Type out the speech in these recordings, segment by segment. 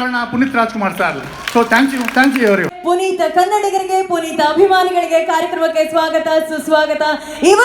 ಕಾರಣ Puneeth Rajkumar sir. So thank you, thank you every. Puneeth ಕನ್ನಡಿಗರಿಗೆ, ಪುನೀತ ಅಭಿಮಾನಿಗಳಿಗೆ ಕಾರ್ಯಕ್ರಮಕ್ಕೆ ಸ್ವಾಗತ ಸುಸ್ವಾಗತ. ಇವ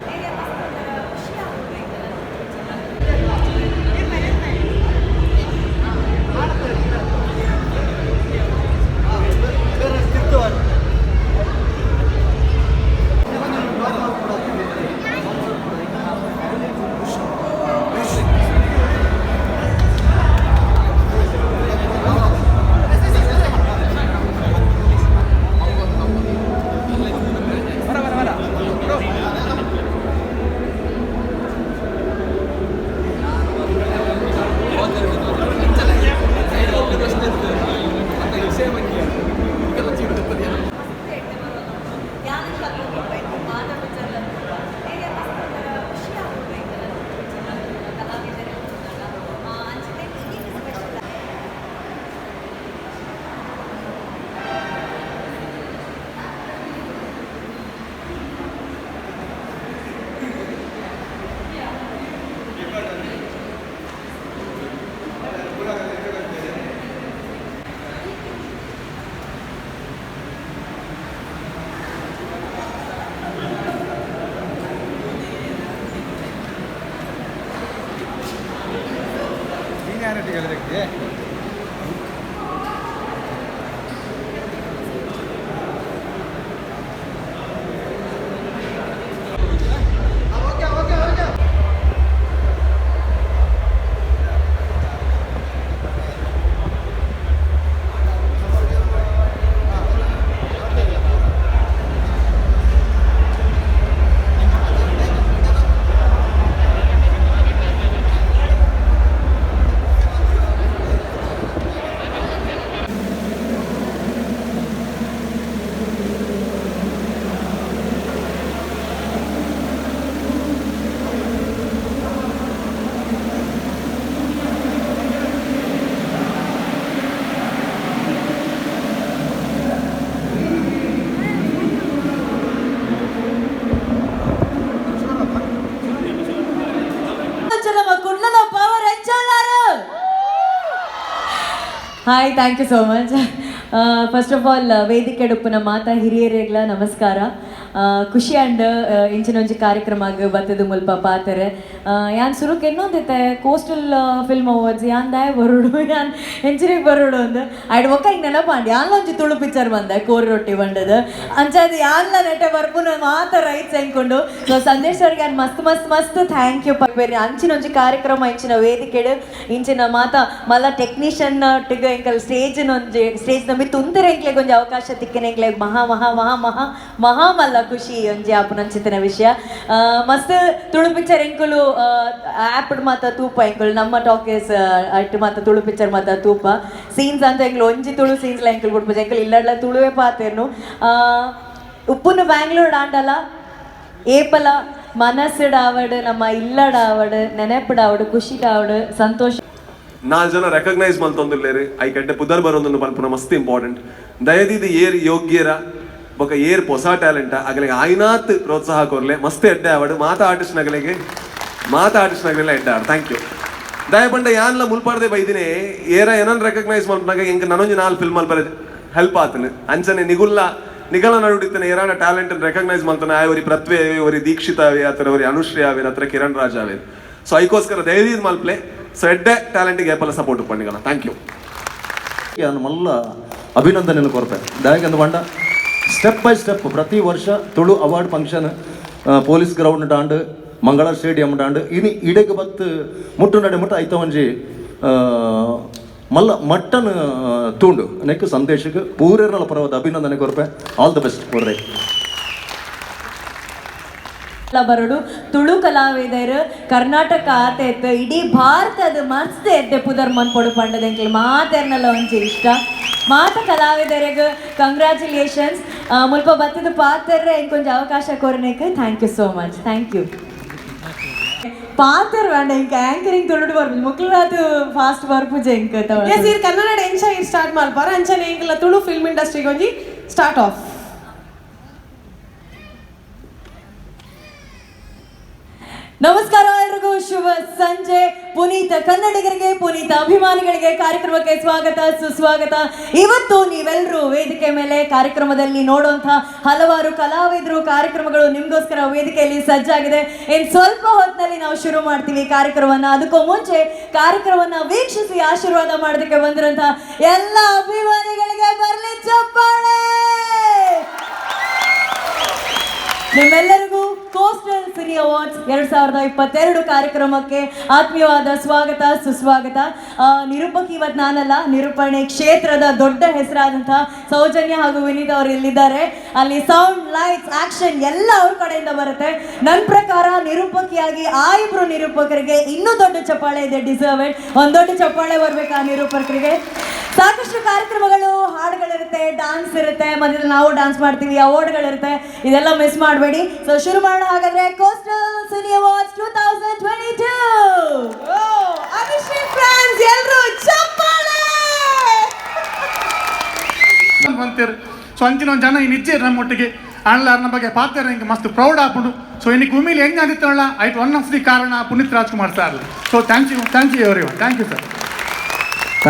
ನಮ್ಮ ಕುಡ್ಲದ power ಎಂಚಲ್ಲಾರು. Hi, thank you so much. First of all ವೇದಿಕೆ ಉಪ್ಪುನ ಮಾತಾ ಹಿರಿಯರಿಗ್ಲ ನಮಸ್ಕಾರ. ಖುಷಿ ಅಂಡ್ ಇಂಚಿನ ಒಂಜಿ ಕಾರ್ಯಕ್ರಮ ಬತ್ತದು ಮುಲ್ಪ ಪಾತೆರೆ. ಯಾನ್ ಸುರುಕ್ ಎನ್ನೊಂದಿತ್ತೆ ಕೋಸ್ಟಲ್ ಫಿಲ್ಮ್ ಅವಾರ್ಡ್ಸ್, ಯಾನ್ ದಾಯ ಬರೋಡು, ಯಾನ್ ಎಂಚಿನಿಗ್ ಬರೋಡು ಅಂದ್. ಐಡ್ ಬೊಕ್ಕ ಹಿಂಗ್ ನೆನಪಾಂಡ್, ಯಾನ್ಲ ಒಂಜಿ ತುಳು ಪಿಕ್ಚರ್ ಬಂದೆ ಕೋರಿ ರೊಟ್ಟಿ ಬಂಡದ. ಅಂಚಾದ್ ಯಾನ್ಲ ನೆಟೆ ಬರ್ಪುನ ಮಾತ ರೈಟ್ಸ್ ಎಂಕೊಂಡು. ಸೊ ಸಂದೇಶ್ ಸರ್ಗೆ ಯಾನ್ ಮಸ್ತ್ ಮಸ್ತ್ ಮಸ್ತ್ thank you ಪನ್ಪೇರಿ. ಅಂಚಿನ ಒಂಜಿ ಕಾರ್ಯಕ್ರಮ ಇಂಚಿನ ವೇದಿಕೆಡ್ ಇಂಚಿನ ಮಾತ ಮಲ್ಲ ಟೆಕ್ನಿಷಿಯನ್ ಒಟ್ಟಿಗೆ ಎಂಕಲ್ ಸ್ಟೇಜ್ ಒಂಜಿ ಸ್ಟೇಜ್ ನ ಮಿತ್ತ್ ಉಂತೆರೆ ಎಂಕ್ಲೆಗ್ ಒಂಜಿ ಅವಕಾಶ ತಿಕ್ಕಿನ ಎಂಕ್ಲೆಗ್ ಮಹಾ ಮಹಾ ಮಹಾ ಮಹಾ ಮಹಾ ಮಲ್ಲ ಖುಷಿ ಒಂಜಿ ಆಪುನಂಚಿತ್ತಿನ ವಿಷಯ. ಮಸ್ತ್ ತುಳು ಪಿಕ್ಚರ್ ಎಂಕುಲು ಆ್ಯಪ್ ಮಾತ ತೂಪ. ಎಂಕುಲು ನಮ್ಮ ಟಾಕೀಸ್ ಅಟ್ ಮಾತ ತುಳು ಪಿಕ್ಚರ್ ಮಾತ ತೂಪ. ಸೀನ್ಸ್ ಅಂತ ಎಂಕುಲು ಒಂಜಿ ತುಳು ಸೀನ್ಸ್ ಲ ಎಂಕುಲು ಬುಡ್ಪುಜ. ಎಂಕುಲು ಇಲ್ಲಡ್ಲ ತುಳುವೆ ಪಾತೆರ್ನು. ಉಪ್ಪುನು ಬ್ಯಾಂಗ್ಳೂರ್ ಆಂಡಲ ಏಪಲ ಮನಸ್ಸುಡಾವಡ್, ನಮ್ಮ ಇಲ್ಲಡಾವಡ್, ನೆನಪುಡಾವಡ್, ಖುಷಿಡಾವಡ್, ಸಂತೋಷ. ನಾಲ್ ಜನ ರೆಕಗ್ನೈಸ್ ಮಲ್ತೊಂದುಲ್ಲೆರ್, ಐಕ್ ಎಡ್ಡೆ ಪುದರ್ ಬರೋದನ್ನು ಪನ್ಪುನ ಮಸ್ತ್ ಇಂಪಾರ್ಟೆಂಟ್. ದಯದೀದ್ ಏರ್ ಯೋಗ್ಯರ ಬೊಕ ಏರ್ ಪೊಸ ಟ್ಯಾಲೆಂಟ್ ಅಗಲಿಗೆ ಆಯ್ನಾತ್ ಪ್ರೋತ್ಸಾಹ ಕೊರ್ಲೆ. ಮಸ್ತ್ ಎಡ್ಡೆ ಆವಡ್ ಮಾತ ಆರ್ಟಿಸ್ಟ್ ನಗಲಿಗೆ, ಮಾತ ಆರ್ಟಿಸ್ಟ್ ನಗಲೆಲ್ಲ ಎಡ್ಡೆ ಆವಡ್. Thank you. ದಯ ಪಂಡ ಯಾನ್ಲ ಮುಲ್ಪಾಡ್ದೆ ಬೈದಿನಿ, ಏರ ಏನನ್ ರೆಕಗ್ನೈಸ್ ಮಲ್ಪನಾಗ ಎಂಕ್ ನನೊಂಜಿ ನಾಲ್ ಫಿಲ್ಮ್ ಮಲ್ಪರೆ ಹೆಲ್ಪ್ ಆತನು. ಅಂಚನೆ ನಿಗುಲ್ಲ ನಿಗಲ ನಡುಡಿತ್ತನೆ ಏರಾನ ಟ್ಯಾಲೆಂಟ್ ರೆಕಗ್ನೈಸ್ ಮಲ್ತನ ಆಯ್ ಒರಿ ಪ್ರತ್ವೆ ಆವೆ, ಒರಿ ದೀಕ್ಷಿತ ಆವೆ, ಆತರ ಒರಿ ಅನುಶ್ರೀ ಆವೆ, ಹತ್ರ ಕಿರಣ್ ರಾಜ್ ಆವೆ. ಸೊ ಐಕೋಸ್ಕರ ದಯದೀದ್ ಮಲ್ಪ್ಲೆ. ಸೊ ಎಡ್ಡೆ ಟ್ಯಾಲೆಂಟ್ಗೆ ಏಪಲ ಸಪೋರ್ಟ್ ಪಂಡಿಗಲ. Thank you. ಮಲ್ಲ ಅಭಿನಂದನೆಯನ್ನು ಕೊರ್ಪೆ. ದಾಯಕಂದು ಪಂಡ ಸ್ಟೆಪ್ ಬೈ ಸ್ಟೆಪ್ ಪ್ರತಿ ವರ್ಷ Tulu award function police ground ಡಾಂಡ್, ಮಂಗಳ ಸ್ಟೇಡಿಯಂ ಡಾಂಡ್, ಇನಿ ಇಡೆಗ್ ಬತ್ತು ಮುಟ್ಟು ನಡೆ ಮುಟ್ಟು ಐತ ಒಂಜಿ ಮಲ್ಲ ಮಟ್ಟನ್ ತೂಂಡು. ನೆಕ್ ಸಂದೇಶಕ್ಕೆ ಪೂರೆರ್ನಲ ಪರವಾದ ಅಭಿನಂದನೆ ಕೊರ್ಪೆ. ಆಲ್ the best ಕೊರ್ರೆ. ಬರಡು ತುಳು ಕಲಾವಿದರು ಕರ್ನಾಟಕ ಆತೇತ್ ಇಡೀ ಭಾರತದ ಮಸ್ತ್ ಎಡ್ಡೆ ಪುದರ್ ಮನ್ಪೊಡು ಪಂಡದ ಎಂಕ್ಲೆ ಮಾತೆರ್ನಲ ಒಂಜಿ ಇಷ್ಟ. ಮಾತ ಕಲಾವಿದರಿಗೆ ಕಂಗ್ರ್ಯಾಚುಲೇಷನ್ಸ್. ಮುಲ್ಪ ಬತ್ತದ ಪಾತೆರ್ರೆ ಇಂಕೊಂಜಿ ಅವಕಾಶ ಕೊರನೆಕ್ thank you so much. Thank you. ಪಾತೆರ್ വേണ്ട, ಇಂಕ ಆಂಕರಿಂಗ್ ತುಳುಡು ಬರ್ಪುಜಿ, ಮುಕ್ಲಾತ್ ಫಾಸ್ಟ್ ಬರ್ಪುಜೆ ಇಂಕ. ಎಸ್, ಇರ್ ಕನ್ನಡ ಎಂಚ ಇರ್ ಸ್ಟಾರ್ಟ್ ಮಲ್ಪಾರ ಅಂಚನೆ ಎಂಕಲ ತುಳು ಫಿಲ್ಮ್ ಇಂಡಸ್ಟ್ರಿಗೆ ಒಂಜಿ ಸ್ಟಾರ್ಟ್ ಆಫ್. ನಮಸ್ಕಾರ ಎಲ್ರಿಗೂ, ಶುಭ ಸಂಜೆ. ಪುನೀತ ಕನ್ನಡಿಗರಿಗೆ, ಪುನೀತ ಅಭಿಮಾನಿಗಳಿಗೆ ಕಾರ್ಯಕ್ರಮಕ್ಕೆ ಸ್ವಾಗತ, ಸುಸ್ವಾಗತ. ಇವತ್ತು ನೀವೆಲ್ಲರೂ ವೇದಿಕೆ ಮೇಲೆ ಕಾರ್ಯಕ್ರಮದಲ್ಲಿ ನೋಡುವಂತಹ ಹಲವಾರು ಕಲಾವಿದರು, ಕಾರ್ಯಕ್ರಮಗಳು ನಿಮ್ಗೋಸ್ಕರ ವೇದಿಕೆಯಲ್ಲಿ ಸಜ್ಜಾಗಿದೆ. ಇನ್ ಸ್ವಲ್ಪ ಹೊತ್ತಿನಲ್ಲಿ ನಾವು ಶುರು ಮಾಡ್ತೀವಿ ಕಾರ್ಯಕ್ರಮವನ್ನ. ಅದಕ್ಕೂ ಮುಂಚೆ ಕಾರ್ಯಕ್ರಮವನ್ನ ವೀಕ್ಷಿಸಿ ಆಶೀರ್ವಾದ ಮಾಡೋದಕ್ಕೆ ಬಂದಿರುವಂತಹ ಎಲ್ಲ ಅಭಿಮಾನಿಗಳಿಗೆ ಬರಲಿ ಚಪ್ಪಾಳೆ. ನಿಮ್ಮೆಲ್ಲರಿಗೂ ಕೋಸ್ಟಲ್ ಸಿನಿ ಅವಾರ್ಡ್ಸ್ 2022 ಕಾರ್ಯಕ್ರಮಕ್ಕೆ ಆತ್ಮೀಯವಾದ ಸ್ವಾಗತ, ಸುಸ್ವಾಗತ. ನಿರೂಪಕಿ ಇವತ್ತು ನಾನಲ್ಲ. ನಿರೂಪಣೆ ಕ್ಷೇತ್ರದ ದೊಡ್ಡ ಹೆಸರಾದಂತಹ ಸೌಜನ್ಯ ಹಾಗೂ ವಿನೀತ್ ಅವರು ಇಲ್ಲಿದ್ದಾರೆ. ಅಲ್ಲಿ ಸೌಂಡ್, ಲೈಟ್ಸ್, ಆಕ್ಷನ್ ಎಲ್ಲ ಅವ್ರ ಕಡೆಯಿಂದ ಬರುತ್ತೆ. ನನ್ನ ಪ್ರಕಾರ ನಿರೂಪಕಿಯಾಗಿ ಆ ಇಬ್ರು ನಿರೂಪಕರಿಗೆ ಇನ್ನೂ ದೊಡ್ಡ ಚಪ್ಪಾಳೆ ಇದೆ. Deserve it. ಒಂದ್ ದೊಡ್ಡ ಚಪ್ಪಾಳೆ ಬರ್ಬೇಕು ಆ ನಿರೂಪಕರಿಗೆ. ಸಾಕಷ್ಟು ಕಾರ್ಯಕ್ರಮಗಳು, ಹಾಡುಗಳಿರುತ್ತೆ, ಡಾನ್ಸ್ ಇರುತ್ತೆ. ಮಧ್ಯದಲ್ಲಿ ನಾವು ಡಾನ್ಸ್ ಮಾಡ್ತೀವಿ. ಅವಾರ್ಡ್ಗಳಿರುತ್ತೆ. ಇದೆಲ್ಲ ಮಿಸ್ ಮಾಡಬೇಡಿ. ಸೊ ಶುರು ಮಾಡೋಣ ಹಾಗಾದ್ರೆ Coastal Cine Awards 2022. Abhishek fans ಎಲ್ರು ಚಪ್ಪಾಳೆ. ಬಂತೀರ್. ಸೊ ಅಂಚಿನ ಒಂದು ಜನ ಈ ನಿಜ್ಜೆ ನಮ್ಮೊಟ್ಟಿಗೆ ಆಣ್ಲಾರ್ನ ಬಗ್ಗೆ ಪಾತ್ರ ಹಿಂಗೆ ಮಸ್ತ್ ಪ್ರೌಡ್ ಆಪುಂಡು. ಸೊ ಇನ್ನಿಗೆ ಉಮಿಲಿ ಹೆಂಗ್ ಆದಿತ್ತಲ್ಲ, ಐಟ್ ಒನ್ ಆಫ್ the ಕಾರಣ Puneeth Rajkumar sir. So thank you, thank you everyone. Thank you, sir.